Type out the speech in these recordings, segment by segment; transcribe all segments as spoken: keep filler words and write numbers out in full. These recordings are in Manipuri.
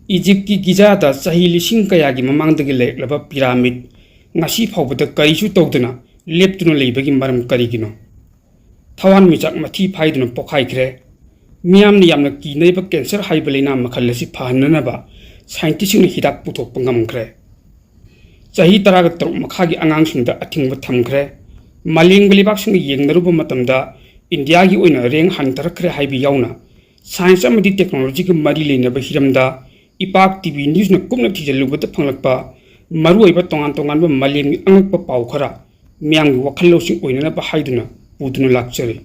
ꯏꯖꯤꯞꯀꯤ ꯒꯤꯖꯥꯗ ꯆꯍꯤ ꯂꯤꯁꯤꯡ ꯀꯌꯥꯒꯤ ꯃꯃꯥꯡꯗꯒꯤ ꯂꯩꯔꯛꯂꯕ ꯄꯤꯔꯥꯃꯤꯗ ꯉꯁꯤ ꯐꯥꯎꯕꯗ ꯀꯔꯤꯁꯨ ꯇꯧꯗꯅ ꯂꯦꯞꯇꯨꯅ ꯂꯩꯕꯒꯤ ꯃꯔꯝ ꯀꯔꯤꯒꯤꯅꯣ? ꯊꯋꯥꯟꯃꯤꯆꯥꯛ ꯃꯊꯤ ꯐꯥꯏꯗꯨꯅ ꯄꯣꯛꯈꯥꯏꯈ꯭ꯔꯦ꯫ ꯃꯤꯌꯥꯝꯅ ꯌꯥꯝꯅ ꯀꯤꯅꯔꯤꯕ ꯀꯦꯟꯁꯔ ꯍꯥꯏꯕ ꯂꯩꯅꯥ ꯃꯈꯜ ꯑꯁꯤ ꯐꯍꯟꯅꯅꯕ ꯁꯥꯏꯟꯇꯤꯁꯁꯤꯡꯅ ꯍꯤꯗꯥꯛ ꯄꯨꯊꯣꯛꯄ ꯉꯝꯈ꯭ꯔꯦ꯫ ꯆꯍꯤ ꯇꯔꯥꯒ ꯇꯔꯨꯛ ꯃꯈꯥꯒꯤ ꯑꯉꯥꯡꯁꯤꯡꯗ ꯑꯊꯤꯡꯕ ꯊꯝꯈ꯭ꯔꯦ꯫ ꯃꯥꯂꯦꯝꯒꯤ ꯂꯩꯕꯥꯛꯁꯤꯡꯒ ꯌꯦꯡꯅꯔꯨꯕ ꯃꯇꯝꯗ ꯏꯟꯗꯤꯌꯥꯒꯤ ꯑꯣꯏꯅ ꯔꯦꯡ ꯍꯟꯊꯔꯛꯈ꯭ꯔꯦ ꯍꯥꯏꯕ ꯌꯥꯎꯅ ꯁꯥꯏꯟꯁ ꯑꯃꯗꯤ ꯇꯦꯛꯅꯣꯂꯣꯖꯤꯒ ꯃꯔꯤ ꯂꯩꯅꯕ ꯍꯤꯔꯝꯗ ꯏꯄꯥꯛ ꯇꯤ ꯚꯤ ꯅ꯭ꯌꯨꯁꯅ ꯀꯨꯞꯅ ꯊꯤꯖꯤꯜꯂꯨꯕꯗ ꯐꯪꯂꯛꯄ ꯃꯔꯨꯑꯣꯏꯕ ꯇꯣꯉꯥꯟ ꯇꯣꯉꯥꯟꯕ ꯃꯥꯂꯦꯝꯒꯤ ꯑꯉꯛꯄ ꯄꯥꯎ ꯈꯔ ꯃꯤꯌꯥꯝꯒꯤ ꯋꯥꯈꯜ ꯂꯧꯁꯤꯡ ꯑꯣꯏꯅꯅꯕ ꯍꯥꯏꯗꯨꯅ ꯄꯨꯗꯨꯅ ꯂꯥꯛꯆꯔꯤ꯫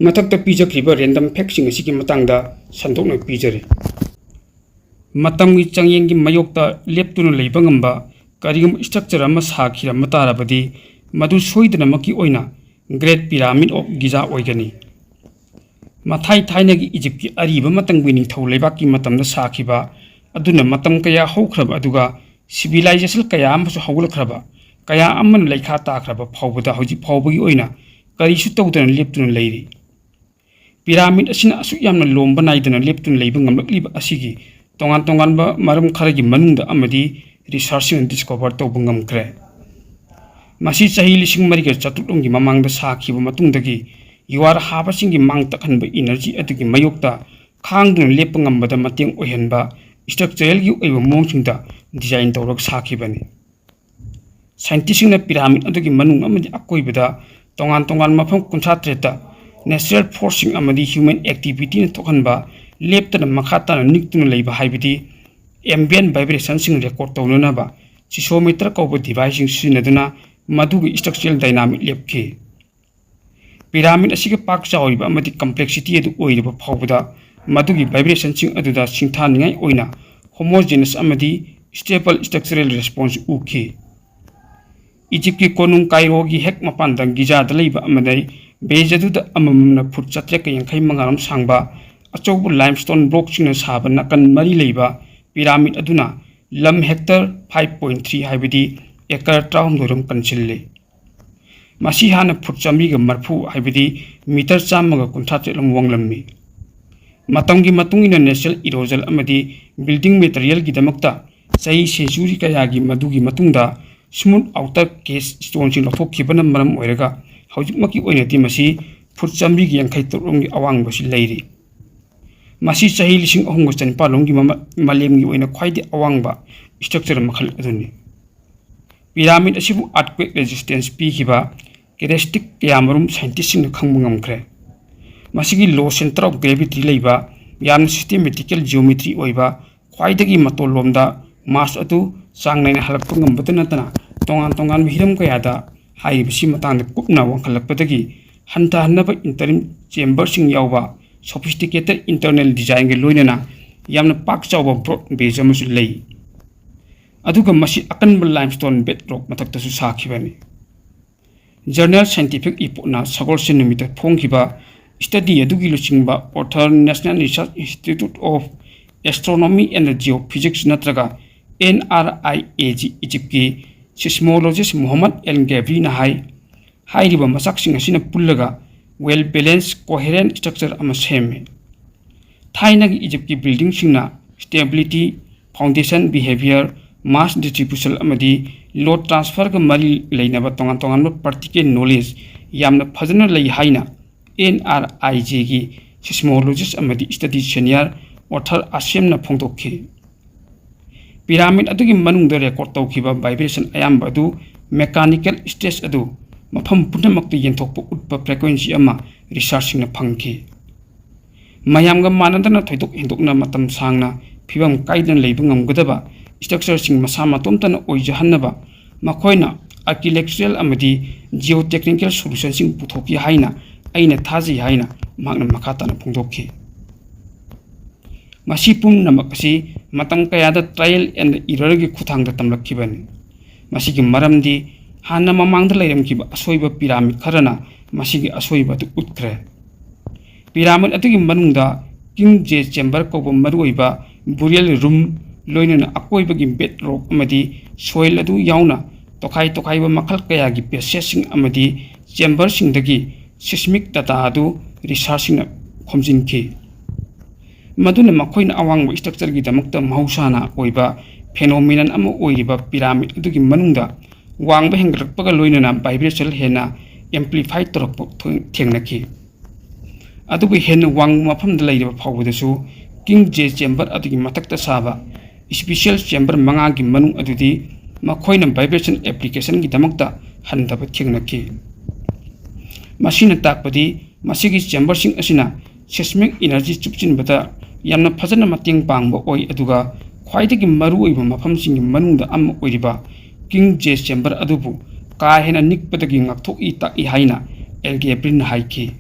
ꯃꯊꯛꯇ ꯄꯤꯖꯈ꯭ꯔꯤꯕ ꯔꯦꯟꯗꯝ ꯐꯦꯛꯁꯤꯡ ꯑꯁꯤꯒꯤ ꯃꯇꯥꯡꯗ ꯁꯟꯗꯣꯛꯅ ꯄꯤꯖꯔꯤ꯫ ꯃꯇꯝꯒꯤ ꯆꯥꯡꯌꯦꯡꯒꯤ ꯃꯥꯌꯣꯛꯇ ꯂꯦꯞꯇꯨꯅ ꯂꯩꯕ ꯉꯝꯕ ꯀꯔꯤꯒꯨꯝꯕ ꯏꯁꯇ꯭ꯔꯛꯆꯔ ꯑꯃ ꯁꯥꯈꯤꯔꯝꯕ ꯇꯥꯔꯕꯗꯤ, ꯃꯗꯨ ꯁꯣꯏꯗꯅꯃꯛꯀꯤ ꯑꯣꯏꯅ ꯒ꯭ꯔꯦꯠ ꯄꯤꯔꯥꯃꯤꯗ ꯑꯣꯐ ꯒꯤꯖꯥ ꯑꯣꯏꯒꯅꯤ꯫ ꯃꯊꯥꯏ ꯊꯥꯏꯅꯒꯤ ꯏꯖꯤꯞꯀꯤ ꯑꯔꯤꯕ ꯃꯇꯝꯒꯤ ꯅꯤꯡꯊꯧ ꯂꯩꯕꯥꯛꯀꯤ ꯃꯇꯝꯗ ꯁꯥꯈꯤꯕ ꯑꯗꯨꯅ ꯃꯇꯝ ꯀꯌꯥ ꯍꯧꯈ꯭ꯔꯕ, ꯑꯗꯨꯒ ꯁꯤꯚꯤꯂꯥꯏꯖꯦꯁꯟ ꯀꯌꯥ ꯑꯃꯁꯨ ꯍꯧꯒꯠꯂꯛꯈ꯭ꯔꯕ, ꯀꯌꯥ ꯑꯃꯅ ꯂꯩꯈꯥ ꯇꯥꯈ꯭ꯔꯕ ꯐꯥꯎꯕꯗ ꯍꯧꯖꯤꯛ ꯐꯥꯎꯕꯒꯤ ꯑꯣꯏꯅ ꯀꯔꯤꯁꯨ ꯇꯧꯗꯅ ꯂꯦꯞꯇꯨꯅ ꯂꯩꯔꯤ꯫ ꯄꯤꯔꯥꯃꯤꯗ ꯑꯁꯤꯅ ꯑꯁꯨꯛ ꯌꯥꯝꯅ ꯂꯣꯝꯕ ꯅꯥꯏꯗꯅ ꯂꯦꯞꯇꯨꯅ ꯂꯩꯕ ꯉꯝꯂꯛꯂꯤꯕ ꯑꯁꯤꯒꯤ ꯇꯣꯉꯥꯟ ꯇꯣꯉꯥꯟꯕ ꯃꯔꯝ ꯈꯔꯒꯤ ꯃꯅꯨꯡꯗ ꯑꯃꯗꯤ ꯔꯤꯁꯔꯆꯁꯤꯡꯅ ꯗꯤꯁꯀꯣꯚꯔ ꯇꯧꯕ ꯉꯝꯈ꯭ꯔꯦ꯫ ꯃꯁꯤ ꯆꯍꯤ ꯂꯤꯁꯤꯡ ꯃꯔꯤꯒ ꯆꯥꯇ꯭ꯔꯨꯛ ꯂꯣꯝꯒꯤ ꯃꯃꯥꯡꯗ ꯁꯥꯈꯤꯕ ꯃꯇꯨꯡꯗꯒꯤ ꯌꯨꯍꯥꯔ ꯍꯥꯕꯁꯤꯡꯒꯤ ꯃꯥꯡ ꯇꯥꯛꯍꯟꯕ ꯏꯅꯔꯖꯤ ꯑꯗꯨꯒꯤ ꯃꯥꯌꯣꯛꯇ ꯈꯥꯡꯗꯨꯅ ꯂꯦꯞꯄ ꯉꯝꯕꯗ ꯃꯇꯦꯡ ꯑꯣꯏꯍꯟꯕ ꯏꯁꯇ꯭ꯔꯛꯆꯔꯦꯜꯒꯤ ꯑꯣꯏꯕ ꯃꯑꯣꯡꯁꯤꯡꯗ ꯗꯤꯖꯥꯏꯟ ꯇꯧꯔꯒ ꯁꯥꯈꯤꯕꯅꯤ꯫ ꯁꯥꯏꯟꯇꯤꯁꯁꯤꯡꯅ ꯄꯤꯔꯥꯃꯤꯗ ꯑꯗꯨꯒꯤ ꯃꯅꯨꯡ ꯑꯃꯗꯤ ꯑꯀꯣꯏꯕꯗ ꯇꯣꯉꯥꯟ ꯇꯣꯉꯥꯟꯕ ꯃꯐꯝ ꯀꯨꯟꯊ꯭ꯔꯥ ꯇꯔꯦꯠꯇ ꯅꯦꯆꯔꯦꯜ ꯐꯣꯔꯁꯁꯤꯡ ꯑꯃꯗꯤ ꯍ꯭ꯌꯨꯃꯦꯟ ꯑꯦꯛꯇꯤꯚꯤꯇꯤꯅ ꯊꯣꯛꯍꯟꯕ ꯂꯦꯞꯇꯅ ꯃꯈꯥ ꯇꯥꯅ ꯅꯤꯛꯇꯨꯅ ꯂꯩꯕ ꯍꯥꯏꯕꯗꯤ ꯑꯦꯝꯕꯤꯌꯟ ꯚꯥꯏꯕ꯭ꯔꯦꯁꯟꯁꯤꯡ ꯔꯦꯀꯣꯔꯗ ꯇꯧꯅꯅꯕ ꯁꯤꯁꯣꯃꯤꯇꯔ ꯀꯧꯕ ꯗꯤꯚꯥꯏꯁꯁꯤꯡ ꯁꯤꯖꯤꯟꯅꯗꯨꯅ ꯃꯗꯨꯒꯤ ꯏꯁꯇ꯭ꯔꯛꯆꯔꯦꯜ ꯗꯥꯏꯅꯥꯃꯤꯛ ꯂꯦꯞꯈꯤ꯫ ꯄꯤꯔꯥꯃꯤꯗ ꯑꯁꯤꯒꯤ ꯄꯥꯛ ꯆꯥꯎꯔꯤꯕ ꯑꯃꯗꯤ ꯀꯝꯄ꯭ꯂꯦꯛꯁꯤꯇꯤ ꯑꯗꯨ ꯑꯣꯏꯔꯤꯕ ꯐꯥꯎꯕꯗ ꯃꯗꯨꯒꯤ ꯚꯥꯏꯕ꯭ꯔꯦꯁꯟꯁꯤꯡ ꯑꯗꯨꯗ ꯁꯤꯡꯊꯥꯅꯤꯡꯉꯥꯏ ꯑꯣꯏꯅ ꯍꯣꯃꯣꯖꯤꯅꯁ ꯑꯃꯗꯤ ꯁ꯭ꯇꯦꯕꯜ ꯏꯁꯇ꯭ꯔꯛꯆꯔꯦꯜ ꯔꯦꯁꯄꯣꯟꯁ ꯎꯈꯤ꯫ ꯏꯖꯤꯞꯀꯤ ꯀꯣꯅꯨꯡ ꯀꯥꯏꯔꯣꯒꯤ ꯍꯦꯛ ꯃꯄꯥꯟꯗ ꯒꯤꯖꯥꯗ ꯂꯩꯕ ꯑꯃꯗꯤ ꯕꯦꯖ ꯑꯗꯨꯗ ꯑꯃꯃꯝꯅ ꯐꯨꯠ ꯆꯥꯇ꯭ꯔꯦꯠꯀ ꯌꯥꯡꯈꯩ ꯃꯉꯥꯔꯣꯝ ꯁꯥꯡꯕ ꯑꯆꯧꯕ ꯂꯥꯏꯝꯁ꯭ꯇꯣꯟ ꯕ꯭ꯂꯣꯛꯁꯤꯡꯅ ꯁꯥꯕ ꯅꯥꯀꯟ ꯃꯔꯤ ꯂꯩꯕ ꯄꯤꯔꯥꯃꯤꯗ ꯑꯗꯨꯅ ꯂꯝ ꯍꯦꯛꯇꯔ ꯐꯥꯏꯚ ꯄꯣꯏꯟꯠ ꯊ꯭ꯔꯤ, ꯍꯥꯏꯕꯗꯤ ꯑꯦꯀꯔ ꯇꯔꯥꯍꯨꯝꯗꯣꯏꯔꯣꯝ ꯀꯟꯁꯤꯜꯂꯤ꯫ ꯃꯁꯤ ꯍꯥꯟꯅ ꯐꯨꯠ ꯆꯥꯃꯔꯤꯒ ꯃꯔꯤꯐꯨ, ꯍꯥꯏꯕꯗꯤ ꯃꯤꯇꯔ ꯆꯥꯝꯃꯒ ꯀꯨꯟꯊ꯭ꯔꯥ ꯇꯔꯦꯠꯂꯣꯝ ꯋꯥꯡꯂꯝꯃꯤ꯫ ꯃꯇꯝꯒꯤ ꯃꯇꯨꯡ ꯏꯟꯅ natural erosion ꯑꯃꯗꯤ building materialꯒꯤꯗꯃꯛꯇ ꯆꯍꯤ century ꯀꯌꯥꯒꯤ ꯃꯗꯨꯒꯤ ꯃꯇꯨꯡꯗ smooth outer cast stoneꯁꯤꯡ ꯂꯧꯊꯣꯛꯈꯤꯕꯅ ꯃꯔꯝ ꯑꯣꯏꯔꯒ ꯍꯧꯖꯤꯛꯃꯛꯀꯤ ꯑꯣꯏꯅꯗꯤ ꯃꯁꯤ ꯐꯨꯠ ꯆꯥꯃꯔꯤꯒ ꯌꯥꯡꯈꯩ ꯇꯔꯨꯛ ꯂꯣꯝꯒꯤ ꯑꯋꯥꯡꯕꯁꯤ ꯂꯩꯔꯤ꯫ ꯃꯁꯤ ꯆꯍꯤ ꯂꯤꯁꯤꯡ ꯑꯍꯨꯝꯒ ꯆꯅꯤꯄꯥꯜ ꯂꯣꯝꯒꯤ ꯃꯃ-, ꯃꯥꯂꯦꯝꯒꯤ ꯑꯣꯏꯅ ꯈ꯭ꯋꯥꯏꯗꯒꯤ ꯑꯋꯥꯡꯕ structure ꯃꯈꯜ ꯑꯗꯨꯅꯤ꯫ Pyramid ꯑꯁꯤꯕꯨ earthquake resistance ꯄꯤꯈꯤꯕ characteristic ꯀꯌꯥꯃꯔꯨꯝ scientistꯁꯤꯡꯅ ꯈꯪꯕ ꯉꯝꯈ꯭ꯔꯦ꯫ ꯃꯁꯤꯒꯤ low center of gravity ꯂꯩꯕ, ꯌꯥꯝꯅ systematical geometry ꯑꯣꯏꯕ, ꯈ꯭ꯋꯥꯏꯗꯒꯤ ꯃꯇꯣꯜꯂꯣꯝꯗ mass ꯑꯗꯨ ꯆꯥꯡ ꯅꯥꯏꯅ ꯍꯜꯂꯛꯄ ꯉꯝꯕꯇ ꯅꯠꯇꯅ ꯇꯣꯉꯥꯟ ꯇꯣꯉꯥꯟꯕ ꯍꯤꯔꯝ ꯀꯌꯥꯗ ꯍꯥꯏꯔꯤꯕꯁꯤ ꯃꯇꯥꯡꯗ ꯀꯨꯞꯅ ꯋꯥꯡꯈꯠꯂꯛꯄꯗꯒꯤ ꯍꯟꯊꯍꯟꯅꯕ interim chamberꯁꯤꯡ ꯌꯥꯎꯕ sophisticated internal designꯒ ꯂꯣꯏꯅꯅ ꯌꯥꯝꯅ ꯄꯥꯛ ꯆꯥꯎꯕ broad base ꯑꯃꯁꯨ ꯂꯩ꯫ ꯑꯗꯨꯒ ꯃꯁꯤ ꯑꯀꯟꯕ limestone bedrock ꯃꯊꯛꯇꯁꯨ ꯁꯥꯈꯤꯕꯅꯤ꯫ Journal Scientific Reportꯅ ꯁꯒꯣꯜꯁꯦꯟ ꯅꯨꯃꯤꯠꯇ ꯐꯣꯡꯈꯤꯕ study ꯑꯗꯨꯒꯤ ꯂꯨꯆꯤꯡꯕ author National Research Institute of Astronomy and Geophysics ꯅꯠꯇ꯭ꯔꯒ N R I A G Egyptꯀꯤ seismologist Mohammad El Gabri ꯅ ꯍꯥꯏ, ꯍꯥꯏꯔꯤꯕ ꯃꯆꯥꯛꯁꯤꯡ ꯑꯁꯤꯅ ꯄꯨꯜꯂꯒ well balanced coherent structure ꯑꯃ ꯁꯦꯝꯃꯤ꯫ ꯊꯥꯏꯅꯒꯤ Egyptꯀꯤ buildingꯁꯤꯡꯅ stability, foundation behavior, mass distribution ꯑꯃꯗꯤ load transferꯒ ꯃꯔꯤ ꯂꯩꯅꯕ ꯇꯣꯉꯥꯟ ꯇꯣꯉꯥꯟꯕ practical knowledge ꯌꯥꯝꯅ ꯐꯖꯅ ꯂꯩ ꯍꯥꯏꯅ N R I Gꯒꯤ seismologist ꯑꯃꯗꯤ study senior author ꯑꯁꯦꯝꯅ ꯐꯣꯡꯗꯣꯛꯈꯤ꯫ Pyramid ꯑꯗꯨꯒꯤ ꯃꯅꯨꯡꯗ record ꯇꯧꯈꯤꯕ vibration ꯑꯌꯥꯝꯕ ꯑꯗꯨ mechanical stress ꯑꯗꯨ ꯃꯐꯝ ꯄꯨꯝꯅꯃꯛꯇ ꯌꯦꯟꯊꯣꯛꯄ ꯎꯠꯄ frequency ꯑꯃ researchꯁꯤꯡꯅ ꯐꯪꯈꯤ꯫ ꯃꯌꯥꯝꯒ ꯃꯥꯟꯅꯗꯅ ꯊꯣꯏꯗꯣꯛ ꯍꯦꯟꯗꯣꯛꯅ ꯃꯇꯝ ꯁꯥꯡꯅ ꯐꯤꯕꯝ ꯀꯥꯏꯗꯅ ꯂꯩꯕ ꯉꯝꯒꯗꯕ structureꯁꯤꯡ ꯃꯁꯥ ꯃꯇꯣꯝꯇꯅ ꯑꯣꯏꯖꯍꯟꯅꯕ ꯃꯈꯣꯏꯅ architectural ꯑꯃꯗꯤ geotechnical solutionꯁꯤꯡ ꯄꯨꯊꯣꯛꯈꯤ ꯍꯥꯏꯅ ꯑꯩꯅ ꯊꯥꯖꯩ ꯍꯥꯏꯅ ꯃꯍꯥꯛꯅ ꯃꯈꯥ ꯇꯥꯅ ꯐꯣꯡꯗꯣꯛꯈꯤ꯫ ꯃꯁꯤ ꯄꯨꯝꯅꯃꯛ ꯑꯁꯤ ꯃꯇꯝ ꯀꯌꯥꯗ trial and errorꯒꯤ ꯈꯨꯠꯊꯥꯡꯗ ꯇꯝꯂꯛꯈꯤꯕꯅꯤ꯫ ꯃꯁꯤꯒꯤ ꯃꯔꯝꯗꯤ ꯍꯥꯟꯅ ꯃꯃꯥꯡꯗ ꯂꯩꯔꯝꯈꯤꯕ ꯑꯁꯣꯏꯕ pyramid ꯈꯔꯅ ꯃꯁꯤꯒꯤ ꯑꯁꯣꯏꯕ ꯑꯗꯨ ꯎꯠꯈ꯭ꯔꯦ꯫ Pyramid ꯑꯗꯨꯒꯤ ꯃꯅꯨꯡꯗ king J chamber ꯀꯧꯕ ꯃꯔꯨꯑꯣꯏꯕ burial room, ꯂꯣꯏꯅꯅ ꯑꯀꯣꯏꯕꯒꯤ bedrock ꯑꯃꯗꯤ soil ꯑꯗꯨ ꯌꯥꯎꯅ ꯇꯣꯈꯥꯏ ꯇꯣꯈꯥꯏꯕ ꯃꯈꯜ ꯀꯌꯥꯒꯤ passageꯁꯤꯡ ꯑꯃꯗꯤ chamberꯁꯤꯡꯗꯒꯤ seismic data ꯑꯗꯨ researchꯁꯤꯡꯅ ꯈꯣꯝꯖꯤꯟꯈꯤ꯫ ꯃꯗꯨꯅ ꯃꯈꯣꯏꯅ ꯑꯋꯥꯡꯕ structureꯒꯤꯗꯃꯛꯇ ꯃꯍꯧꯁꯥꯅ ꯑꯣꯏꯕ phenomenon ꯑꯃ ꯑꯣꯏꯔꯤꯕ pyramid ꯑꯗꯨꯒꯤ ꯃꯅꯨꯡꯗ ꯋꯥꯡꯕ ꯍꯦꯟꯒꯠꯂꯛꯄꯒ ꯂꯣꯏꯅꯅ vibration ꯍꯦꯟꯅ amplify ꯇꯧꯔꯛꯄ ꯊꯣꯏ-, ꯊꯦꯡꯅꯈꯤ꯫ ꯑꯗꯨꯕꯨ ꯍꯦꯟꯅ ꯋꯥꯡꯕ ꯃꯐꯝꯗ ꯂꯩꯔꯤꯕ ꯐꯥꯎꯕꯗꯁꯨ King J chamber ꯑꯗꯨꯒꯤ ꯃꯊꯛꯇ ꯁꯥꯕ special chamber ꯃꯉꯥꯒꯤ ꯃꯅꯨꯡ ꯑꯗꯨꯗꯤ ꯃꯈꯣꯏꯅ vibration applicationꯒꯤꯗꯃꯛꯇ ꯍꯟꯊꯕ ꯊꯦꯡꯅꯈꯤ꯫ ꯃꯁꯤꯅ ꯇꯥꯛꯄꯗꯤ ꯃꯁꯤꯒꯤ chamberꯁꯤꯡ ꯑꯁꯤꯅ seismic energy ꯆꯨꯞꯁꯤꯟꯕꯗ ꯌꯥꯝꯅ ꯐꯖꯅ ꯃꯇꯦꯡ ꯄꯥꯡꯕ ꯑꯣꯏ, ꯑꯗꯨꯒ ꯈ꯭ꯋꯥꯏꯗꯒꯤ ꯃꯔꯨꯑꯣꯏꯕ ꯃꯐꯝꯁꯤꯡꯒꯤ ꯃꯅꯨꯡꯗ ꯑꯃ ꯑꯣꯏꯔꯤꯕ King J chamber ꯑꯗꯨꯕꯨ ꯀꯥ ꯍꯦꯟꯅ ꯅꯤꯛꯄꯗꯒꯤ ꯉꯥꯛꯊꯣꯛꯏ ꯇꯥꯛꯏ ꯍꯥꯏꯅ ꯑꯦꯜ ꯒꯦꯕ꯭ꯔꯤꯟꯅ ꯍꯥꯏꯈꯤ꯫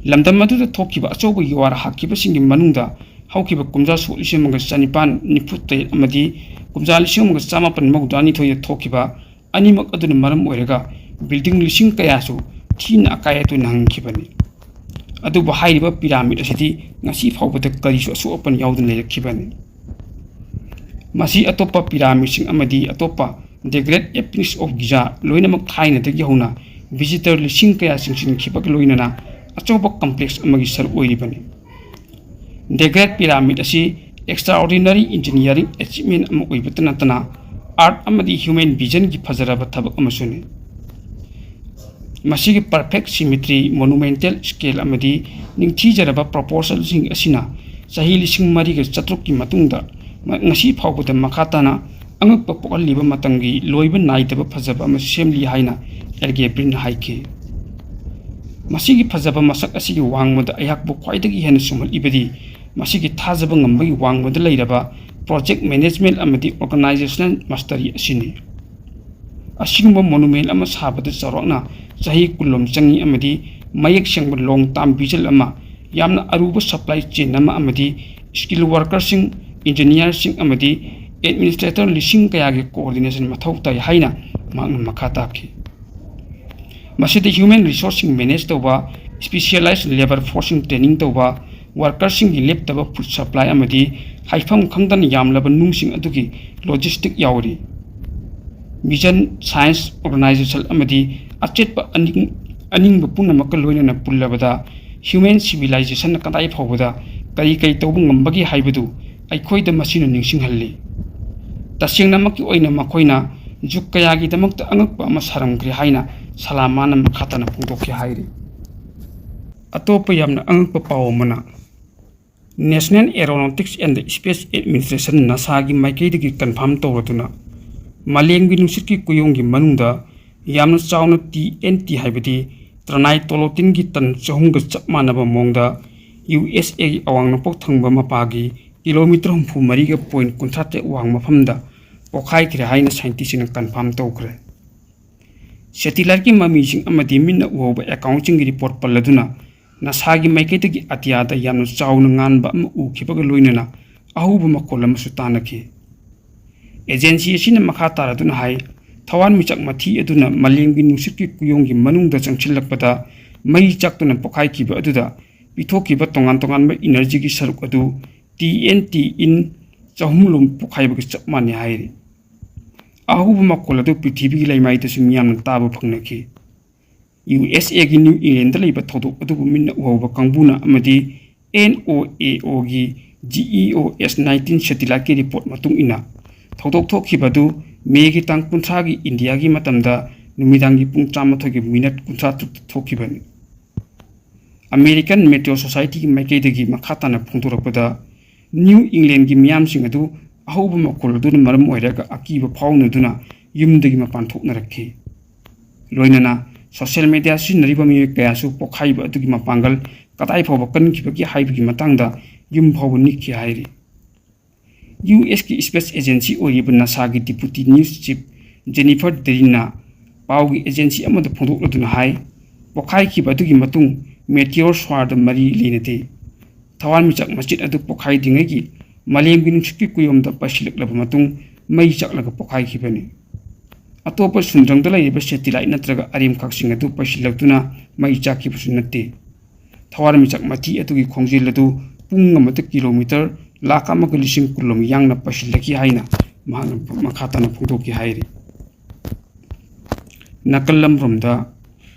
ꯂꯝꯗꯝ ꯑꯗꯨꯗ ꯊꯣꯛꯈꯤꯕ ꯑꯆꯧꯕ ꯌꯨꯋꯥꯔ ꯍꯥꯈꯤꯕꯁꯤꯡꯒꯤ ꯃꯅꯨꯡꯗ ꯍꯧꯈꯤꯕ ꯀꯨꯝꯖꯥ ꯁꯣꯛ ꯂꯤꯁꯤꯡ ꯑꯃꯒ ꯆꯅꯤꯄꯥꯟ ꯅꯤꯐꯨ ꯇꯔꯦꯠ ꯑꯃꯗꯤ ꯀꯨꯝꯖꯥ ꯂꯤꯁꯤꯡ ꯑꯃꯒ ꯆꯃꯥꯄꯟ ꯃꯧꯗ꯭ꯔꯥꯅꯤꯊꯣꯏꯗ ꯊꯣꯛꯈꯤꯕ ꯑꯅꯤꯃꯛ ꯑꯗꯨꯅ ꯃꯔꯝ ꯑꯣꯏꯔꯒ building ꯂꯤꯁꯤꯡ ꯀꯌꯥꯁꯨ ꯊꯤꯅ ꯑꯀꯥꯏ ꯑꯇꯣꯏ ꯅꯪꯍꯟꯈꯤꯕꯅꯤ꯫ ꯑꯗꯨꯕꯨ ꯍꯥꯏꯔꯤꯕ pyramid ꯑꯁꯤꯗꯤ ꯉꯁꯤ ꯐꯥꯎꯕꯗ ꯀꯔꯤꯁꯨ ꯑꯁꯣꯛ ꯑꯄꯟ ꯌꯥꯎꯗꯅ ꯂꯩꯔꯛꯈꯤꯕꯅꯤ꯫ ꯃꯁꯤ ꯑꯇꯣꯞꯄ pyramidꯁꯤꯡ ꯑꯃꯗꯤ ꯑꯇꯣꯞꯄ The Great Pyramid of Giza ꯂꯣꯏꯅꯃꯛ ꯊꯥꯏꯅꯗꯒꯤ ꯍꯧꯅ visitor ꯂꯤꯁꯤꯡ ꯀꯌꯥ ꯆꯤꯡꯁꯤꯟꯈꯤꯕꯒ ꯂꯣꯏꯅꯅ ꯑꯆꯧꯕ complex ꯑꯃꯒꯤ ꯁꯔꯨꯛ ꯑꯣꯏꯔꯤꯕꯅꯤ꯫ The Great Pyramid ꯑꯁꯤ extraordinary engineering achievement ꯑꯃ ꯑꯣꯏꯕꯇ ꯅꯠꯇꯅ art ꯑꯃꯗꯤ human visionꯒꯤ ꯐꯖꯔꯕ ꯊꯕꯛ ꯑꯃꯁꯨꯅꯤ꯫ ꯃꯁꯤꯒꯤ perfect symmetry, monumental scale ꯑꯃꯗꯤ ꯅꯤꯡꯊꯤꯖꯔꯕ proportionꯁꯤꯡ ꯑꯁꯤꯅ ꯆꯍꯤ ꯂꯤꯁꯤꯡ ꯃꯔꯤꯒ ꯆꯥꯇ꯭ꯔꯨꯛꯀꯤ ꯃꯇꯨꯡꯗ ꯃ-, ꯉꯁꯤ ꯐꯥꯎꯕꯗ ꯃꯈꯥ ꯇꯥꯅ ꯑꯉꯛꯄ ꯄꯣꯛꯍꯜꯂꯤꯕ ꯃꯇꯝꯒꯤ ꯂꯣꯏꯕ ꯅꯥꯏꯗꯕ ꯐꯖꯕ ꯑꯃ ꯁꯦꯝꯂꯤ ꯍꯥꯏꯅ ꯑꯦꯜ ꯒꯦꯕ꯭ꯔꯤꯟꯅ ꯍꯥꯏꯈꯤ꯫ ꯃꯁꯤꯒꯤ ꯐꯖꯕ ꯃꯁꯛ ꯑꯁꯤꯒꯤ ꯋꯥꯡꯃꯗ ꯑꯩꯍꯥꯛꯄꯨ ꯈ꯭ꯋꯥꯏꯗꯒꯤ ꯍꯦꯟꯅ ꯁꯨꯝꯍꯠꯂꯤꯕꯗꯤ ꯃꯁꯤꯒꯤ ꯊꯥꯖꯕ ꯉꯝꯕꯒꯤ ꯋꯥꯡꯃꯗ ꯂꯩꯔꯕ project management ꯑꯃꯗꯤ organizational mastery ꯑꯁꯤꯅꯤ꯫ ꯑꯁꯤꯒꯨꯝꯕ monument ꯑꯃ ꯁꯥꯕꯗ ꯆꯥꯎꯔꯥꯛꯅ ꯆꯍꯤ ꯀꯨꯟꯂꯣꯝ ꯆꯪꯏ ꯑꯃꯗꯤ ꯃꯌꯦꯛ ꯁꯦꯡꯕ long term vision ꯑꯃ, ꯌꯥꯝꯅ ꯑꯔꯨꯕ supply chain ꯑꯃ ꯑꯃꯗꯤ skilled workerꯁꯤꯡ, engineerꯁꯤꯡ ꯑꯃꯗꯤ administrator ꯂꯤꯁꯤꯡ ꯀꯌꯥꯒꯤ coordination ꯃꯊꯧ ꯇꯥꯏ ꯍꯥꯏꯅ ꯃꯍꯥꯛꯅ ꯃꯈꯥ ꯇꯥꯈꯤ꯫ ꯃꯁꯤꯗ human resourceꯁꯤꯡ manage ꯇꯧꯕ, specialized labour forceꯁꯤꯡ training ꯇꯧꯕ, workerꯁꯤꯡꯒꯤ ꯂꯦꯞꯇꯕ food supply ꯑꯃꯗꯤ ꯍꯥꯏꯐꯝ ꯈꯪꯗꯅ ꯌꯥꯝꯂꯕ ꯅꯨꯡꯁꯤꯡ ꯑꯗꯨꯒꯤ logistic ꯌꯥꯎꯔꯤ꯫ Mission, science, organization ꯑꯃꯗꯤ ꯑꯆꯦꯠꯄ ꯑꯅꯤꯡ-, ꯑꯅꯤꯡꯕ ꯄꯨꯝꯅꯃꯛꯀ ꯂꯣꯏꯅꯅ ꯄꯨꯜꯂꯕꯗ human civilizationꯅ ꯀꯗꯥꯏ ꯐꯥꯎꯕꯗ ꯀꯔꯤ ꯀꯔꯤ ꯇꯧꯕ ꯉꯝꯕꯒꯦ ꯍꯥꯏꯕꯗꯨ ꯑꯩꯈꯣꯏꯗ ꯃꯁꯤꯅ ꯅꯤꯡꯁꯤꯡꯍꯜꯂꯤ꯫ ꯇꯁꯦꯡꯅꯃꯛꯀꯤ ꯑꯣꯏꯅ ꯃꯈꯣꯏꯅ ꯖꯨꯒ ꯀꯌꯥꯒꯤꯗꯃꯛꯇ ꯑꯉꯛꯄ ꯑꯃ ꯁꯥꯔꯝꯈ꯭ꯔꯦ ꯍꯥꯏꯅ ꯁꯂꯥꯃꯥꯅ ꯃꯈꯥ ꯇꯥꯅ ꯐꯣꯡꯗꯣꯛꯈꯤ ꯍꯥꯏꯔꯤ꯫ ꯑꯇꯣꯞꯄ ꯌꯥꯝꯅ ꯑꯉꯛꯄ ꯄꯥꯎ ꯑꯃꯅ, National Aeronautics and Space Administration, ꯅꯥꯁꯥꯒꯤ ꯃꯥꯏꯀꯩꯗꯒꯤ ꯀꯟꯐꯥꯔꯝ ꯇꯧꯔꯗꯨꯅ, ꯃꯥꯂꯦꯝꯒꯤ ꯅꯨꯡꯁꯤꯠꯀꯤ ꯀꯨꯌꯣꯝꯒꯤ ꯃꯅꯨꯡꯗ ꯌꯥꯝꯅ ꯆꯥꯎꯅ ꯇꯤ ꯑꯦꯟ ꯇꯤ, ꯍꯥꯏꯕꯗꯤ ꯇ꯭ꯔꯅꯥꯏꯇꯣꯂꯣꯇꯤꯟꯒꯤ ꯇꯟ ꯆꯍꯨꯝꯒ ꯆꯞ ꯃꯥꯟꯅꯕ ꯃꯑꯣꯡꯗ ꯌꯨ ꯑꯦꯁ ꯑꯦꯒꯤ ꯑꯋꯥꯡ ꯅꯣꯡꯄꯣꯛ ꯊꯪꯕ ꯃꯄꯥꯒꯤ ꯀꯤꯂꯣꯃꯤꯇꯔ ꯍꯨꯝꯐꯨ ꯃꯔꯤꯒ ꯄꯣꯏꯟ ꯀꯨꯟꯊ꯭ꯔꯥ ꯇꯔꯦꯠ ꯋꯥꯡ ꯃꯐꯝꯗ ꯄꯣꯈꯥꯏꯈ꯭ꯔꯦ ꯍꯥꯏꯅ ꯁꯥꯏꯟꯇꯤꯁꯁꯤꯡꯅ ꯀꯟꯐꯥꯔꯝ ꯇꯧꯈ꯭ꯔꯦ꯫ ꯁꯦꯇꯤꯂꯥꯏꯠꯀꯤ ꯃꯃꯤꯁꯤꯡ ꯑꯃꯗꯤ ꯃꯤꯠꯅ ꯎꯍꯧꯕ ꯑꯦꯀꯥꯎꯟꯁꯤꯡꯒꯤ ꯔꯤꯄꯣꯔꯠ ꯄꯜꯂꯗꯨꯅ, ꯅꯥꯁꯥꯒꯤ ꯃꯥꯏꯀꯩꯗꯒꯤ ꯑꯇꯤꯌꯥꯗ ꯌꯥꯝꯅ ꯆꯥꯎꯅ ꯉꯥꯟꯕ ꯑꯃ ꯎꯈꯤꯕꯒ ꯂꯣꯏꯅꯅ ꯑꯍꯧꯕ ꯃꯈꯣꯜ ꯑꯃꯁꯨ ꯇꯥꯅꯈꯤ꯫ ꯑꯦꯖꯦꯟꯁꯤ ꯑꯁꯤꯅ ꯃꯈꯥ ꯇꯥꯔꯗꯨꯅ ꯍꯥꯏ, ꯊꯋꯥꯟꯃꯤꯆꯥꯛ ꯃꯊꯤ ꯑꯗꯨꯅ ꯃꯥꯂꯦꯝꯒꯤ ꯅꯨꯡꯁꯤꯠꯀꯤ ꯀꯨꯌꯣꯝꯒꯤ ꯃꯅꯨꯡꯗ ꯆꯪꯁꯤꯜꯂꯛꯄꯗ ꯃꯩ ꯆꯥꯛꯇꯨꯅ ꯄꯣꯈꯥꯏꯈꯤꯕ ꯑꯗꯨꯗ ꯄꯤꯊꯣꯛꯈꯤꯕ ꯇꯣꯉꯥꯟ ꯇꯣꯉꯥꯟꯕ ꯏꯅꯔꯖꯤꯒꯤ ꯁꯔꯨꯛ ꯑꯗꯨ ꯇꯤ ꯑꯦꯟ ꯇꯤ ꯏꯟ ꯆꯍꯨꯝ ꯂꯣꯝ ꯄꯣꯈꯥꯏꯕꯒ ꯆꯞ ꯃꯥꯟꯅꯩ ꯍꯥꯏꯔꯤ꯫ ꯑꯍꯧꯕ ꯃꯈꯣꯜ ꯑꯗꯨ ꯄ꯭ꯔꯤꯊꯤꯕꯤꯒꯤ ꯂꯩꯃꯥꯏꯗꯁꯨ ꯃꯤꯌꯥꯝꯅ ꯇꯥꯕ ꯐꯪꯅꯈꯤ꯫ ꯌꯨ ꯑꯦꯁ ꯑꯦꯒꯤ ꯅ꯭ꯌꯨ ꯏꯪꯂꯦꯟꯗ ꯂꯩꯕ ꯊꯧꯗꯣꯛ ꯑꯗꯨꯕꯨ ꯃꯤꯠꯅ ꯎꯍꯧꯕ ꯀꯥꯡꯕꯨꯅ ꯑꯃꯗꯤ ꯑꯦꯟ ꯑꯣ ꯑꯦ ꯑꯣꯒꯤ ꯖꯤ ꯏ ꯑꯣ ꯑꯦꯁ ꯅꯥꯏꯟꯇꯤꯟ ꯁꯦꯇꯤꯂꯥꯏꯠꯀꯤ ꯔꯤꯄꯣꯔꯠ ꯃꯇꯨꯡ ꯏꯟꯅ, ꯊꯧꯗꯣꯛ ꯊꯣꯛꯈꯤꯕ ꯑꯗꯨ ꯃꯦꯒꯤ ꯇꯥꯡ ꯀꯨꯟꯊ꯭ꯔꯥꯒꯤ ꯏꯟꯗꯤꯌꯥꯒꯤ ꯃꯇꯝꯗ ꯅꯨꯃꯤꯗꯥꯡꯒꯤ ꯄꯨꯡ ꯇꯔꯥꯃꯥꯊꯣꯏꯒꯤ ꯃꯤꯅꯠ ꯀꯨꯟꯊ꯭ꯔꯥ ꯇꯔꯨꯛꯇ ꯊꯣꯛꯈꯤꯕꯅꯤ꯫ ꯑꯃꯦꯔꯤꯀꯟ ꯃꯦꯇꯤꯑꯣ ꯁꯣꯁꯥꯏꯇꯤꯒꯤ ꯃꯥꯏꯀꯩꯗꯒꯤ ꯃꯈꯥ ꯇꯥꯅ ꯐꯣꯡꯗꯣꯔꯛꯄꯗ, ꯅ꯭ꯌꯨ ꯏꯪꯂꯦꯟꯒꯤ ꯃꯤꯌꯥꯝꯁꯤꯡ ꯑꯗꯨ ꯑꯍꯧꯕ ꯃꯈꯣꯜ ꯑꯗꯨꯅ ꯃꯔꯝ ꯑꯣꯏꯔꯒ ꯑꯀꯤꯕ ꯐꯥꯎꯅꯗꯨꯅ ꯌꯨꯝꯗꯒꯤ ꯃꯄꯥꯟ ꯊꯣꯛꯅꯔꯛꯈꯤ꯫ ꯂꯣꯏꯅꯅ ꯁꯣꯁꯤꯌꯦꯜ ꯃꯤꯗꯤꯌꯥ ꯁꯤꯖꯤꯟꯅꯔꯤꯕ ꯃꯤꯑꯣꯏ ꯀꯌꯥꯁꯨ ꯄꯣꯈꯥꯏꯕ ꯑꯗꯨꯒꯤ ꯃꯄꯥꯡꯒꯜ ꯀꯗꯥꯏ ꯐꯥꯎꯕ ꯀꯟꯈꯤꯕꯒꯦ ꯍꯥꯏꯕꯒꯤ ꯃꯇꯥꯡꯗ ꯌꯨꯝ ꯐꯥꯎꯕ ꯅꯤꯛꯈꯤ ꯍꯥꯏꯔꯤ꯫ ꯌꯨ ꯑꯦꯁꯀꯤ ꯁ꯭ꯄꯦꯁ ꯑꯦꯖꯦꯟꯁꯤ ꯑꯣꯏꯔꯤꯕ ꯅꯥꯁꯥꯒꯤ ꯗꯤꯄꯨꯇꯤ ꯅ꯭ꯌꯨꯁ ꯆꯤꯐ ꯖꯦꯅꯤꯐꯔ ꯗꯦꯔꯤꯟꯅ ꯄꯥꯎꯒꯤ ꯑꯦꯖꯦꯟꯁꯤ ꯑꯃꯗ ꯐꯣꯡꯗꯣꯛꯂꯗꯨꯅ ꯍꯥꯏ, ꯄꯣꯈꯥꯏꯈꯤꯕ ꯑꯗꯨꯒꯤ ꯃꯇꯨꯡ ꯃꯦꯇꯤꯑꯣꯔ ꯁ꯭ꯋꯥꯔꯗ ꯃꯔꯤ ꯂꯩꯅꯗꯦ꯫ ꯊꯋꯥꯟꯃꯤꯆꯥꯛ ꯃꯆꯦꯠ ꯑꯗꯨ ꯄꯣꯈꯥꯏꯗ꯭ꯔꯤꯉꯩꯒꯤ ꯃꯥꯂꯦꯝꯒꯤ ꯅꯨꯡꯁꯤꯠꯀꯤ ꯀꯨꯌꯣꯝꯗ ꯄꯥꯏꯁꯤꯜꯂꯛꯂꯕ ꯃꯇꯨꯡ ꯃꯩ ꯆꯥꯛꯂꯒ ꯄꯣꯈꯥꯏꯈꯤꯕꯅꯤ꯫ ꯑꯇꯣꯞꯄ ꯁꯨꯟꯗ꯭ꯔꯪꯗ ꯂꯩꯔꯤꯕ ꯁꯦꯇꯤꯂꯥꯏꯠ ꯅꯠꯇ꯭ꯔꯒ ꯑꯔꯦꯝꯈꯥꯛꯁꯤꯡ ꯑꯗꯨ ꯄꯥꯏꯁꯤꯜꯂꯛꯇꯨꯅ ꯃꯩ ꯆꯥꯛꯈꯤꯕꯁꯨ ꯅꯠꯇꯦ꯫ ꯊꯋꯥꯟꯃꯤꯆꯥꯛ ꯃꯊꯤ ꯑꯗꯨꯒꯤ ꯈꯣꯡꯖꯦꯜ ꯑꯗꯨ ꯄꯨꯡ ꯑꯃꯗ ꯀꯤꯂꯣꯃꯤꯇꯔ ꯂꯥꯈ ꯑꯃꯒ ꯂꯤꯁꯤꯡ ꯀꯨꯟꯂꯣꯝ ꯌꯥꯡꯅ ꯄꯥꯏꯁꯤꯜꯂꯛꯈꯤ ꯍꯥꯏꯅ ꯃꯍꯥꯛꯅ ꯃꯈꯥ ꯇꯥꯅ ꯐꯣꯡꯗꯣꯛꯈꯤ ꯍꯥꯏꯔꯤ꯫ ꯅꯥꯀꯜ ꯑꯃꯔꯣꯝꯗ,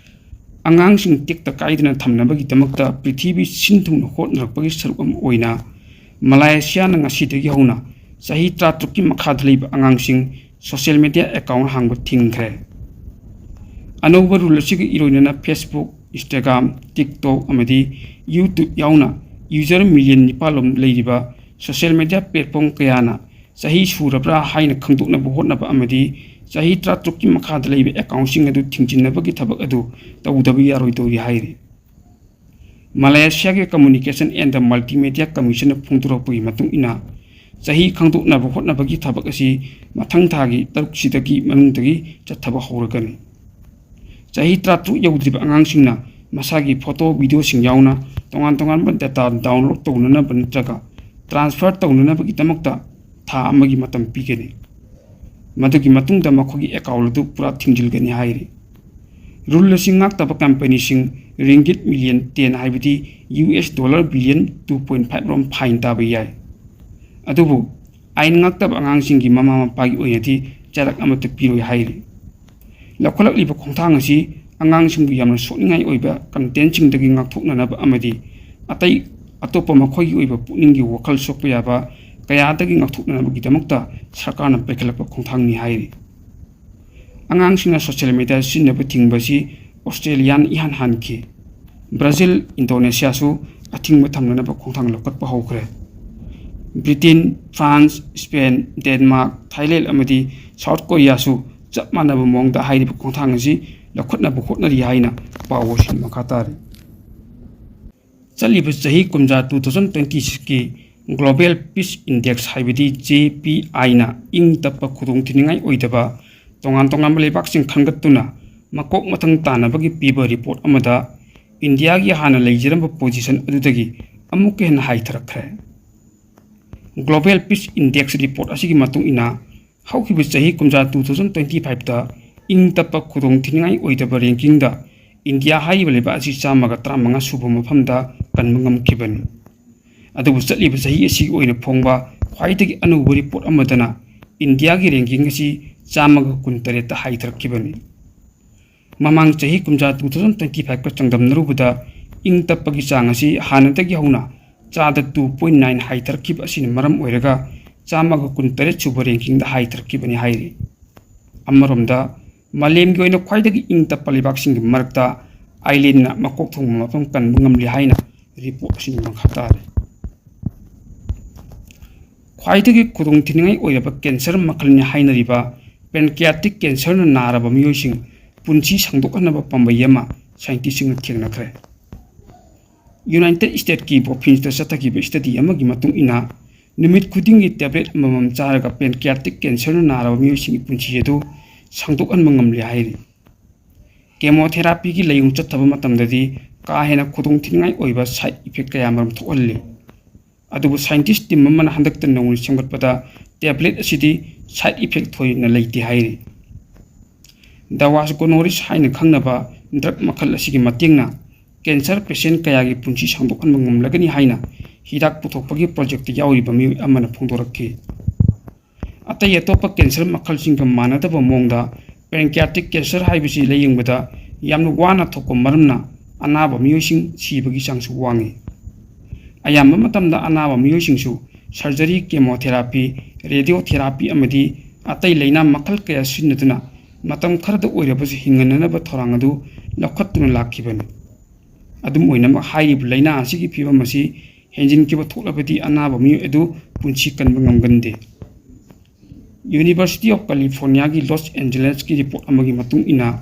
ꯑꯉꯥꯡꯁꯤꯡ ꯇꯦꯛꯇ ꯀꯥꯏꯗꯅ ꯊꯝꯅꯕꯒꯤꯗꯃꯛꯇ ꯄ꯭ꯔꯤꯊꯤꯕꯤ ꯁꯤꯟ ꯊꯨꯡꯅ ꯍꯣꯠꯅꯔꯛꯄꯒꯤ ꯁꯔꯨꯛ ꯑꯃ ꯑꯣꯏꯅ ꯃꯂꯥꯌꯦꯁꯤꯌꯥꯅ ꯉꯁꯤꯗꯒꯤ ꯍꯧꯅ ꯆꯍꯤ ꯇꯔꯥꯇꯔꯨꯛꯀꯤ ꯃꯈꯥꯗ ꯂꯩꯕ ꯑꯉꯥꯡꯁꯤꯡ social media account ꯍꯥꯡꯕ ꯊꯤꯡꯈ꯭ꯔꯦ꯫ ꯑꯅꯧꯕ rule ꯑꯁꯤꯒ ꯏꯔꯣꯏꯅꯅ Facebook, Instagram, TikTok ꯑꯃꯗꯤ YouTube ꯌꯥꯎꯅ user million ꯅꯤꯄꯥꯜ ꯂꯣꯝ ꯂꯩꯔꯤꯕ social media platform ꯀꯌꯥꯅ ꯆꯍꯤ ꯁꯨꯔꯕ꯭ꯔꯥ ꯍꯥꯏꯅ ꯈꯪꯗꯣꯛꯅꯕ ꯍꯣꯠꯅꯕ ꯑꯃꯗꯤ ꯆꯍꯤ ꯇꯔꯥꯇꯔꯨꯛꯀꯤ ꯃꯈꯥꯗ ꯂꯩꯕ accountꯁꯤꯡ ꯑꯗꯨ ꯊꯤꯡꯖꯤꯟꯅꯕꯒꯤ ꯊꯕꯛ ꯑꯗꯨ ꯇꯧꯗꯕ ꯌꯥꯔꯣꯏꯗꯧꯔꯤ ꯍꯥꯏꯔꯤ꯫ ꯃꯂꯥꯌꯦꯁꯤꯌꯥꯒꯤ Communication and Multimedia Commissionꯅ ꯐꯣꯡꯗꯣꯔꯛꯄꯒꯤ ꯃꯇꯨꯡ ꯏꯟꯅ, ꯆꯍꯤ ꯈꯪꯗꯣꯛꯅꯕ ꯍꯣꯠꯅꯕꯒꯤ ꯊꯕꯛ ꯑꯁꯤ ꯃꯊꯪ ꯊꯥꯒꯤ ꯇꯔꯨꯛꯁꯤꯗꯒꯤ ꯃꯅꯨꯡꯗꯒꯤ ꯆꯠꯊꯕ ꯍꯧꯔꯒꯅꯤ꯫ ꯆꯍꯤ ꯇꯔꯥꯇꯔꯨꯛ ꯌꯧꯗ꯭ꯔꯤꯕ ꯑꯉꯥꯡꯁꯤꯡꯅ ꯃꯁꯥꯒꯤ photo, videoꯁꯤꯡ ꯌꯥꯎꯅ ꯇꯣꯉꯥꯟ ꯇꯣꯉꯥꯟꯕ data download ꯇꯧꯅꯅꯕ ꯅꯠꯇ꯭ꯔꯒ transfer ꯇꯧꯅꯅꯕꯒꯤꯗꯃꯛꯇ ꯊꯥ ꯑꯃꯒꯤ ꯃꯇꯝ ꯄꯤꯒꯅꯤ꯫ ꯃꯗꯨꯒꯤ ꯃꯇꯨꯡꯗ ꯃꯈꯣꯏꯒꯤ account ꯑꯗꯨ ꯄꯨꯔꯥ ꯊꯤꯡꯖꯤꯜꯒꯅꯤ ꯍꯥꯏꯔꯤ꯫ Rule ꯑꯁꯤ ꯉꯥꯛꯇꯕ companyꯁꯤꯡ ringgit million ten, ꯍꯥꯏꯕꯗꯤ U S dollar billion two point five ꯔꯣꯝ fine ꯇꯥꯕ ꯌꯥꯏ꯫ ꯑꯗꯨꯕꯨ ꯑꯥꯏꯟ ꯉꯥꯛꯇꯕ ꯑꯉꯥꯡꯁꯤꯡꯒꯤ ꯃꯃꯥ ꯃꯄꯥꯒꯤ ꯑꯣꯏꯅꯗꯤ ꯆꯩꯔꯥꯛ ꯑꯃꯠꯇ ꯄꯤꯔꯣꯏ ꯍꯥꯏꯔꯤ꯫ ꯂꯧꯈꯠꯂꯛꯂꯤꯕ ꯈꯣꯡꯊꯥꯡ ꯑꯁꯤ ꯑꯉꯥꯡꯁꯤꯡꯕꯨ ꯌꯥꯝꯅ ꯁꯣꯛꯅꯤꯡꯉꯥꯏ ꯑꯣꯏꯕ contentꯁꯤꯡꯗꯒꯤ ꯉꯥꯛꯊꯣꯛꯅꯅꯕ ꯑꯃꯗꯤ ꯑꯇꯩ ꯑꯇꯣꯞꯄ ꯃꯈꯣꯏꯒꯤ ꯑꯣꯏꯕ ꯄꯨꯛꯅꯤꯡꯒꯤ ꯋꯥꯈꯜ ꯁꯣꯛꯄ ꯌꯥꯕ ꯀꯌꯥꯗꯒꯤ ꯉꯥꯛꯊꯣꯛꯅꯅꯕꯒꯤꯗꯃꯛꯇ ꯁꯔꯀꯥꯔꯅ ꯄꯥꯏꯈꯠꯂꯛꯄ ꯈꯣꯡꯊꯥꯡꯅꯤ ꯍꯥꯏꯔꯤ꯫ ꯑꯉꯥꯡꯁꯤꯡꯅ social media ꯁꯤꯖꯤꯟꯅꯕ ꯊꯤꯡꯕ ꯑꯁꯤ ꯑꯣꯁꯇ꯭ꯔꯦꯂꯤꯌꯥꯅ ꯏꯍꯥꯟ ꯍꯥꯟꯈꯤ꯫ ꯕ꯭ꯔꯥꯖꯤꯜ, ꯏꯟꯗꯣꯅꯦꯁꯤꯌꯥꯁꯨ ꯑꯊꯤꯡꯕ ꯊꯝꯅꯅꯕ ꯈꯣꯡꯊꯥꯡ ꯂꯧꯈꯠꯄ ꯍꯧꯈ꯭ꯔꯦ꯫ Britain, France, Spain, Denmark, Thailand ꯑꯃꯗꯤ ꯁꯥꯎꯠ ꯀꯣꯔꯤꯌꯥꯁꯨ ꯆꯞ ꯃꯥꯟꯅꯕ ꯃꯑꯣꯡꯗ ꯍꯥꯏꯔꯤꯕ ꯈꯣꯡꯊꯥꯡ ꯑꯁꯤ ꯂꯧꯈꯠꯅꯕ ꯍꯣꯠꯅꯔꯤ ꯍꯥꯏꯅ ꯄꯥꯎ ꯑꯁꯤꯅ ꯃꯈꯥ ꯇꯥꯔꯤ꯫ ꯆꯠꯂꯤꯕ ꯆꯍꯤ ꯀꯨꯝꯖꯥ two thousand twenty sixꯀꯤ Global Peace Index, ꯍꯥꯏꯕꯗꯤ J P Iꯅ ꯏꯪ ꯇꯞꯄ ꯈꯨꯗꯣꯡꯊꯤꯅꯤꯡꯉꯥꯏ ꯑꯣꯏꯗꯕ ꯇꯣꯉꯥꯟ ꯇꯣꯉꯥꯟꯕ ꯂꯩꯕꯥꯛꯁꯤꯡ ꯈꯟꯒꯠꯇꯨꯅ ꯃꯀꯣꯛ ꯃꯊꯪ ꯇꯥꯅꯕꯒꯤ ꯄꯤꯕ report ꯑꯃꯗ ꯏꯟꯗꯤꯌꯥꯒꯤ ꯍꯥꯟꯅ ꯂꯩꯖꯔꯝꯕ position ꯑꯗꯨꯗꯒꯤ ꯑꯃꯨꯛꯀ ꯍꯦꯟꯅ ꯍꯥꯏꯊꯔꯛꯈ꯭ꯔꯦ꯫ Global Peace Index report ꯑꯁꯤꯒꯤ ꯃꯇꯨꯡ ꯏꯟꯅ, ꯍꯧꯈꯤꯕ ꯆꯍꯤ ꯀꯨꯝꯖꯥ two thousand twenty fiveꯇ ꯏꯪ ꯇꯞꯄ ꯈꯨꯗꯣꯡꯊꯤꯅꯤꯡꯉꯥꯏ ꯑꯣꯏꯗꯕ rankingꯗ ꯏꯟꯗꯤꯌꯥ ꯍꯥꯏꯔꯤꯕ ꯂꯩꯕꯥꯛ ꯑꯁꯤ ꯆꯥꯝꯃꯒ ꯇꯔꯥꯃꯉꯥ ꯁꯨꯕ ꯃꯐꯝꯗ ꯀꯟꯕ ꯉꯝꯈꯤꯕꯅꯤ꯫ ꯑꯗꯨꯕꯨ ꯆꯠꯂꯤꯕ ꯆꯍꯤ ꯑꯁꯤꯒꯤ ꯑꯣꯏꯅ ꯐꯣꯡꯕ ꯈ꯭ꯋꯥꯏꯗꯒꯤ ꯑꯅꯧꯕ report ꯑꯃꯗꯅ ꯏꯟꯗꯤꯌꯥꯒꯤ ranking ꯑꯁꯤ ꯆꯥꯝꯃꯒ ꯀꯨꯟꯇꯔꯦꯠꯇ ꯍꯥꯏꯊꯔꯛꯈꯤꯕꯅꯤ꯫ ꯃꯃꯥꯡ ꯆꯍꯤ ꯀꯨꯝꯖꯥ two thousand twenty five ꯀ ꯆꯥꯡꯗꯝꯅꯔꯨꯕꯗ ꯏꯪ ꯇꯞꯄꯒꯤ ꯆꯥꯡ ꯑꯁꯤ ꯍꯥꯟꯅꯗꯒꯤ ꯍꯧꯅ ꯆꯥꯗ two point nine ꯍꯟꯊꯔꯛꯈꯤꯕ ꯑꯁꯤꯅ ꯃꯔꯝ ꯑꯣꯏꯔꯒ ꯆꯥꯝꯃꯒ ꯀꯨꯟꯇꯔꯦꯠ ꯁꯨꯕ ranking ꯗ ꯍꯟꯊꯔꯛꯈꯤꯕꯅꯤ ꯍꯥꯏꯔꯤ꯫ ꯑꯃꯔꯣꯝꯗ, ꯃꯥꯂꯦꯝꯒꯤ ꯑꯣꯏꯅ ꯈ꯭ꯋꯥꯏꯗꯒꯤ ꯏꯪ ꯇꯞꯄ ꯂꯩꯕꯥꯛꯁꯤꯡꯒꯤ ꯃꯔꯛꯇ Ireland ꯅ ꯃꯀꯣꯛ ꯊꯣꯡꯕ ꯃꯐꯝ ꯀꯟꯕ ꯉꯝꯂꯤ ꯍꯥꯏꯅ report ꯑꯁꯤꯅ ꯃꯈꯥ ꯇꯥꯔꯤ꯫ ꯈ꯭ꯋꯥꯏꯗꯒꯤ ꯈꯨꯗꯣꯡꯊꯤꯅꯤꯡꯉꯥꯏ ꯑꯣꯏꯔꯕ cancer ꯃꯈꯜꯅꯤ ꯍꯥꯏꯅꯔꯤꯕ pancreatic cancer ꯅ ꯅꯥꯔꯕ ꯃꯤꯑꯣꯏꯁꯤꯡ ꯄꯨꯟꯁꯤ ꯁꯥꯡꯗꯣꯛꯍꯟꯅꯕ ꯄꯥꯝꯕꯩ ꯑꯃ scientist ꯁꯤꯡꯅ ꯊꯦꯡꯅꯈ꯭ꯔꯦ꯫ United States ꯀꯤ Boffin ꯗ ꯆꯠꯊꯈꯤꯕ study ꯑꯃꯒꯤ ꯃꯇꯨꯡ ꯏꯟꯅ, ꯅꯨꯃꯤꯠ ꯈꯨꯗꯤꯡꯒꯤ tablet ꯑꯃꯃꯝ ꯆꯥꯔꯒ pancreatic cancer ꯅ ꯅꯥꯔꯕ ꯃꯤꯑꯣꯏꯁꯤꯡꯒꯤ ꯄꯨꯟꯁꯤ ꯑꯗꯨ ꯁꯥꯡꯗꯣꯛꯍꯟꯕ ꯉꯝꯂꯦ ꯍꯥꯏꯔꯤ꯫ Chemotherapy ꯒꯤ ꯂꯥꯏꯑꯣꯡ ꯆꯠꯊꯕ ꯃꯇꯝꯗꯗꯤ ꯀꯥ ꯍꯦꯟꯅ ꯈꯨꯗꯣꯡꯊꯤꯅꯤꯡꯉꯥꯏ ꯑꯣꯏꯕ side effect ꯀꯌꯥ ꯃꯔꯨꯝ ꯊꯣꯛꯍꯜꯂꯤ꯫ ꯑꯗꯨꯕꯨ scientist team ꯑꯃꯅ ꯍꯟꯗꯛꯇ ꯅꯧꯅ ꯁꯦꯝꯒꯠꯄꯗ tablet ꯑꯁꯤꯗꯤ side effect ꯊꯣꯏꯅ ꯂꯩꯇꯦ ꯍꯥꯏꯔꯤ꯫ Dawas Gonoris ꯍꯥꯏꯅ ꯈꯪꯅꯕ drug ꯃꯈꯜ ꯑꯁꯤꯒꯤ ꯃꯇꯦꯡꯅ cancer patient ꯀꯌꯥꯒꯤ ꯄꯨꯟꯁꯤ ꯁꯥꯡꯗꯣꯛꯍꯟꯕ ꯉꯝꯂꯒꯅꯤ ꯍꯥꯏꯅ ꯍꯤꯗꯥꯛ ꯄꯨꯊꯣꯛꯄꯒꯤ project ꯇ ꯌꯥꯎꯔꯤꯕ ꯃꯤꯑꯣꯏ ꯑꯃꯅ ꯐꯣꯡꯗꯣꯔꯛꯈꯤ꯫ ꯑꯇꯩ ꯑꯇꯣꯞꯄ cancer ꯃꯈꯜꯁꯤꯡꯒ ꯃꯥꯟꯅꯗꯕ ꯃꯑꯣꯡꯗ pancreatic cancer ꯍꯥꯏꯕꯁꯤ ꯂꯥꯌꯦꯡꯕꯗ ꯌꯥꯝꯅ ꯋꯥꯅ ꯊꯣꯛꯄ ꯃꯔꯝꯅ ꯑꯅꯥꯕ ꯃꯤꯑꯣꯏꯁꯤꯡ ꯁꯤꯕꯒꯤ ꯆꯥꯡꯁꯨ ꯋꯥꯡꯏ꯫ ꯑꯌꯥꯝꯕ ꯃꯇꯝꯗ ꯑꯅꯥꯕ ꯃꯤꯑꯣꯏꯁꯤꯡꯁꯨ surgery, chemotherapy, radiotherapy ꯑꯃꯗꯤ ꯑꯇꯩ ꯂꯥꯏꯅꯥ ꯃꯈꯜ ꯀꯌꯥ ꯁꯤꯖꯤꯟꯅꯗꯨꯅ ꯃꯇꯝ ꯈꯔꯗ ꯑꯣꯏꯔꯕꯁꯨ ꯍꯤꯡꯍꯟꯅꯅꯕ ꯊꯧꯔꯥꯡ ꯑꯗꯨ ꯂꯧꯈꯠꯇꯨꯅ ꯂꯥꯛꯈꯤꯕꯅꯤ꯫ ꯑꯗꯨꯝ ꯑꯣꯏꯅꯃꯛ, ꯍꯥꯏꯔꯤꯕ ꯂꯥꯏꯅꯥ ꯑꯁꯤꯒꯤ ꯐꯤꯚꯝ ꯑꯁꯤ ꯍꯦꯟꯖꯤꯟꯈꯤꯕ ꯊꯣꯛꯂꯕꯗꯤ ꯑꯅꯥꯕ ꯃꯤꯑꯣꯏ ꯑꯗꯨ ꯄꯨꯟꯁꯤ ꯀꯟꯕ ꯉꯝꯒꯟꯗꯦ꯫ University of California ꯒꯤ Los Angeles ꯀꯤ report ꯑꯃꯒꯤ ꯃꯇꯨꯡ ꯏꯟꯅ,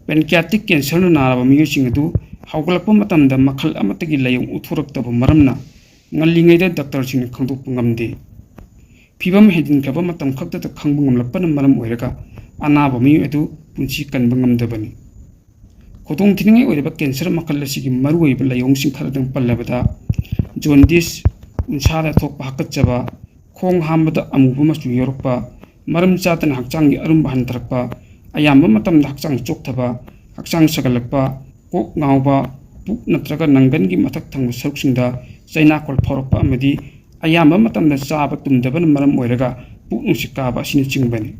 pancreatic cancer ꯅ ꯅꯥꯔꯕ ꯃꯤꯑꯣꯏꯁꯤꯡ ꯑꯗꯨ ꯍꯧꯒꯠꯂꯛꯄ ꯃꯇꯝꯗ ꯃꯈꯜ ꯑꯃꯠꯇꯒꯤ ꯂꯥꯏꯑꯣꯡ ꯎꯠꯊꯣꯔꯛꯇꯕ ꯃꯔꯝꯅ ꯉꯜꯂꯤꯉꯩꯗ doctor ꯁꯤꯡꯅ ꯈꯪꯗꯣꯛꯄ ꯉꯝꯗꯦ꯫ ꯐꯤꯚꯝ ꯍꯦꯟꯖꯤꯟꯈ꯭ꯔꯕ ꯃꯇꯝ ꯈꯛꯇꯗ ꯈꯪꯕ ꯉꯝꯂꯛꯄꯅ ꯃꯔꯝ ꯑꯣꯏꯔꯒ ꯑꯅꯥꯕ ꯃꯤꯑꯣꯏ ꯑꯗꯨ ꯄꯨꯟꯁꯤ ꯀꯟꯕ ꯉꯝꯗꯕꯅꯤ꯫ ꯈꯨꯗꯣꯡꯊꯤꯅꯤꯡꯉꯥꯏ ꯑꯣꯏꯔꯕ cancer ꯃꯈꯜ ꯑꯁꯤꯒꯤ ꯃꯔꯨꯑꯣꯏꯕ ꯂꯥꯏꯑꯣꯡꯁꯤꯡ ꯈꯔꯗꯪ ꯄꯜꯂꯕꯗ, jaundice, ꯎꯟꯁꯥꯗ ꯊꯣꯛꯄ ꯍꯥꯀꯠꯆꯕ, ꯈꯣꯡ ꯍꯥꯝꯕꯗ ꯑꯃꯨꯕ ꯃꯆꯨ ꯌꯥꯎꯔꯛꯄ, ꯃꯔꯝ ꯆꯥꯗꯅ ꯍꯛꯆꯥꯡꯒꯤ ꯑꯔꯨꯝꯕ ꯍꯟꯊꯔꯛꯄ, ꯑꯌꯥꯝꯕ ꯃꯇꯝꯗ ꯍꯛꯆꯥꯡ ꯆꯣꯛꯊꯕ, ꯍꯛꯆꯥꯡ ꯁꯥꯒꯠꯂꯛꯄ, ꯀꯣꯛ ꯉꯥꯎꯕ, ꯄꯨꯛ ꯅꯠꯇ꯭ꯔꯒ ꯅꯪꯒꯟꯒꯤ ꯃꯊꯛ ꯊꯪꯕ ꯁꯔꯨꯛꯁꯤꯡꯗ ꯆꯩꯅꯥꯈꯣꯜ ꯐꯥꯎꯔꯛꯄ ꯑꯃꯗꯤ ꯑꯌꯥꯝꯕ ꯃꯇꯝꯗ ꯆꯥꯕ ꯇꯨꯝꯗꯕꯅ ꯃꯔꯝ ꯑꯣꯏꯔꯒ ꯄꯨꯛ ꯅꯨꯡꯁꯤꯠ ꯀꯥꯕ ꯑꯁꯤꯅꯆꯤꯡꯕꯅꯤ꯫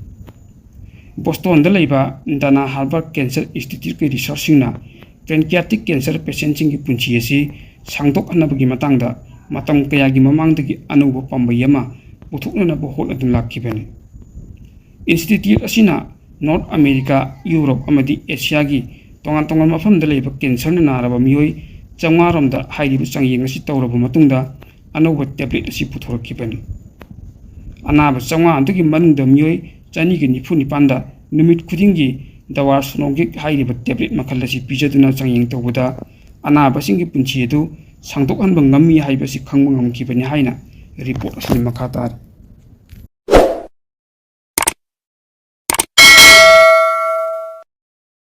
ꯕꯣꯁꯇꯣꯟꯗ ꯂꯩꯕ ꯗꯥꯅꯥ ꯍꯥꯔꯕꯔ ꯀꯦꯟꯁꯔ ꯏꯟꯁꯇꯤꯇ꯭ꯌꯨꯠꯀꯤ ꯔꯤꯁꯔꯆꯁꯤꯡꯅ ꯄꯦꯟꯀꯤꯌꯥꯇꯤꯛ ꯀꯦꯟꯁꯔ ꯄꯦꯁꯦꯟꯁꯤꯡꯒꯤ ꯄꯨꯟꯁꯤ ꯑꯁꯤ ꯁꯥꯡꯗꯣꯛꯍꯟꯅꯕꯒꯤ ꯃꯇꯥꯡꯗ ꯃꯇꯝ ꯀꯌꯥꯒꯤ ꯃꯃꯥꯡꯗꯒꯤ ꯑꯅꯧꯕ ꯄꯥꯝꯕꯩ ꯑꯃ ꯄꯨꯊꯣꯛꯅꯅꯕ ꯍꯣꯠꯅꯗꯨꯅ ꯂꯥꯛꯈꯤꯕꯅꯤ꯫ ꯏꯟꯁꯇꯤꯇ꯭ꯌꯨꯠ ꯑꯁꯤꯅ ꯅꯣꯔꯠ ꯑꯃꯦꯔꯤꯀꯥ, ꯌꯨꯔꯣꯞ ꯑꯃꯗꯤ ꯑꯦꯁꯤꯌꯥꯒꯤ ꯇꯣꯉꯥꯟ ꯇꯣꯉꯥꯟꯕ ꯃꯐꯝꯗ ꯂꯩꯕ ꯀꯦꯟꯁꯔꯅ ꯅꯥꯔꯕ ꯃꯤꯑꯣꯏ ꯆꯥꯝꯃꯉꯥ ꯔꯣꯝꯗ ꯍꯥꯏꯔꯤꯕ ꯆꯥꯡꯌꯦꯡ ꯑꯁꯤ ꯇꯧꯔꯕ ꯃꯇꯨꯡꯗ ꯑꯅꯧꯕ ꯇꯦꯕ꯭ꯂꯦꯠ ꯑꯁꯤ ꯄꯨꯊꯣꯔꯛꯈꯤꯕꯅꯤ꯫ ꯑꯅꯥꯕ ꯆꯥꯝꯃꯉꯥ ꯑꯗꯨꯒꯤ ꯃꯅꯨꯡꯗ ꯃꯤꯑꯣꯏ ꯆꯅꯤꯒ ꯅꯤꯐꯨ ꯅꯤꯄꯥꯟꯗ ꯅꯨꯃꯤꯠ ꯈꯨꯗꯤꯡꯒꯤ ꯗꯋꯥꯔꯁꯣꯅꯣꯒꯤꯛ ꯍꯥꯏꯔꯤꯕ ꯇꯦꯕ꯭ꯂꯦꯠ ꯃꯈꯜ ꯑꯁꯤ ꯄꯤꯖꯗꯨꯅ ꯆꯥꯡꯌꯦꯡ ꯇꯧꯕꯗ ꯑꯅꯥꯕꯁꯤꯡꯒꯤ ꯄꯨꯟꯁꯤ ꯑꯗꯨ ꯁꯥꯡꯗꯣꯛꯍꯟꯕ ꯉꯝꯃꯤ ꯍꯥꯏꯕꯁꯤ ꯈꯪꯕ ꯉꯝꯈꯤꯕꯅꯤ ꯍꯥꯏꯅ ꯔꯤꯄꯣꯔꯠ ꯑꯁꯤꯅ ꯃꯈꯥ ꯇꯥꯔꯤ꯫